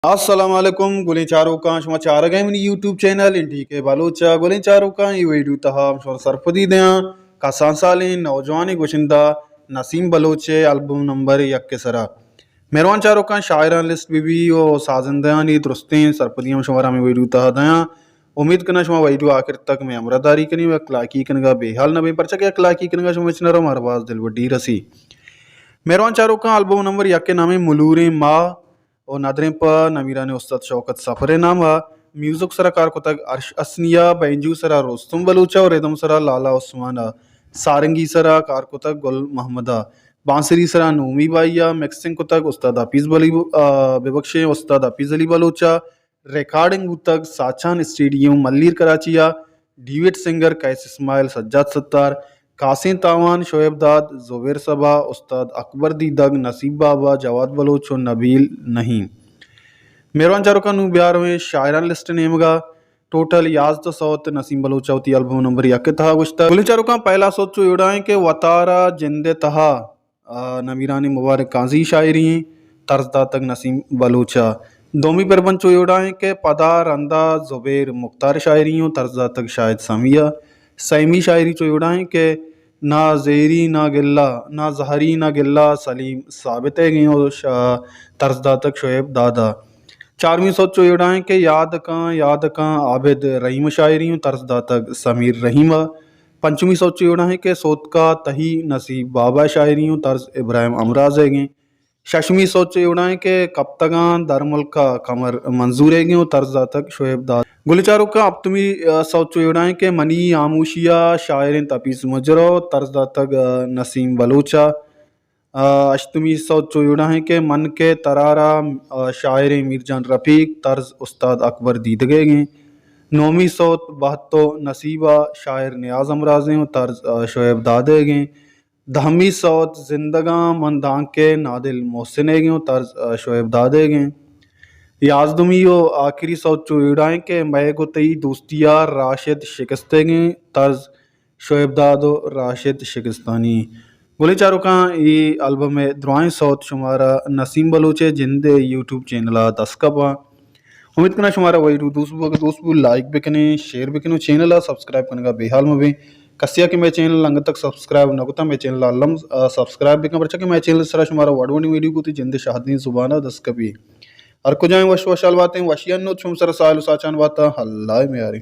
السلام علیکم گلیں چاروکاں، شما چارگ ءَ منی یوٹیوب چینل این ٹی کے بلوچ ءَ۔ گلیں چاروکاں، اے ویڈیو تہا ہم شمارا سرپدی دیاں کسان سالیں نوجوانیں گشندہ نسیم بلوچ ءِ البم نمبر یک ءِ سرا۔ مہروان چاروکاں، شاعرانی لسٹ بہ بی و سازندہانی درستیں سرپدی ہم شمارا ہمے ویڈیو تہا دیاں۔ امید کناں شما ویڈیو آخر تک مئے ہمراہ داری کنیں و یک لائکی کنگا بے حال نہ بیں، پرچا کہ یک لائکی کنگا شما ہچ نہ رو، مارا باز دلبڈی رسی۔ مہروان چاروکاں، البم نمبر یک ءِ نام ایں ملوریں ماہ و ندریں پہ نمیرانیں استاد شوکت سفر ءِ نام ءَ۔ میوزک سرا کار کتگ ارش حسنی ءَ، بینجو سرا رستم بلوچ ءَ و ردم سرا لالا عثمان ءَ، سارنگی سرا کار کتگ گل محمد ءَ، بانسری سرا نومی بائی ءَ، مکسنگ کتگ استاد حفیظ بلی، آ، ببخشیں، استاد حفیظ علی بلوچ ءَ، ریکارڈنگ بوتگ ساچان اسٹیڈیم ملیر کراچی ءَ۔ ڈیوڈ سنگر قیس اسماعیل سجاد ستار، قاسم تاوان شعیب داد، زبیر صبا، استاد اکبر دیدگ، نصیب بابا، جواد بلوچ و نبیل نعیم۔ مہروان چاروکاں، نوں بیا رویں شاعرانی لسٹ ءِ نیمگا۔ ٹوٹل یازدہ سوت نسیم بلوچ ءَ وتی البم نمبر یک ءِ تہا گوشتگ۔ گلیں چاروکاں، پہلا سوت چو ایوڑا ایں کہ وتارا جند ءِ تہا آ، نمیرانیں مبارک قاضی شاعری ایں، طرز داتگ نسیم بلوچ ءَ۔ دومی پربند چو ایوڑا ایں کہ پدا رندا زبیر مختار شاعری ایں، طرز داتگ شاہد سامی ءَ۔ سیمی شاعری چو ایوڑا ایں کہ نہ زیری نہ گلہ، نہ زہری نہ گلہ، سلیم ثابت ءِ گیں و شا-، طرز داتگ شعیب داد ءَ۔ چارمی سوت چو ایوڑا ایں کہ یاد کاں، یاد کاں، عابد رحیم شاعری ایں، طرز داتگ سمیر رحیم ءَ۔ پنچمی سوت چو ایوڑا ایں کہ سوتکا تہی، نصیب بابا شاعری ایں، طرز ابراہیم امراز ءِ گیں۔ ششمی سوت چو ایوڑا ایں کہ کپتگاں در ملکا، قمر منظور ءِ گیں و طرز داتگ شعیب داد۔ گلیں چاروکاں، ہپتمی، آ، سوت چو ایوڑا ایں کہ منی ہاموشی ءَ، شاعر ایں حفیظ مجرو، طرز داتگ، آ، نسیم بلوچ ءَ۔ آ، ہشتمی سوت چو ایوڑا ایں کہ من کہ ترارا، آ، شاعر ایں میرجان رفیق، طرز استاد اکبر دیدگ ءِ گیں۔ نومی سوت بہت و نصیب ءَ، شاعر نیاز امراز ایں و طرز، آ، شعیب داد ءِ گیں۔ دہمی سوت زندگاں من دانکہ، نادل محسن ءِ گیں و طرز، آ، شعیب داد ءِ گیں۔ یازدمی و آخری سوت چو ایوڑا ایں کہ مئے گوں تئی دوستی ءَ، راشد شکست ءِ گیں، طرز شعیب داد و راشد شکستانی۔ گلیں چاروکاں، اے البم ءِ درائیں سوت شمارا نسیم بلوچ ءِ جند ءِ یوٹیوب چینل ءَ دست کپاں۔ امید کناں شمارا ویڈیو دوست بو، اگہ دوست بو لائک بکنیں، شیئر بکنیں و چینل ءَ سبسکرائب کنگا بے حال مبیں۔ کسے ءَ کہ مئے چینل انگت تک سبسکرائب نہ کتا، مئے چینل ءَ الم، آ، سبسکرائب بکن، پرچا کہ مئے چینل سرا شمارا وڑ وڑیں ویڈیو گوں وتی جند ءِ شہدیں زبان ءَ دست کپی۔ ہر کجائیں وش وشحال باتیں، وشی انوت شم سرا ساہیل و ساچان باتا، اللہ ءِ میاریں۔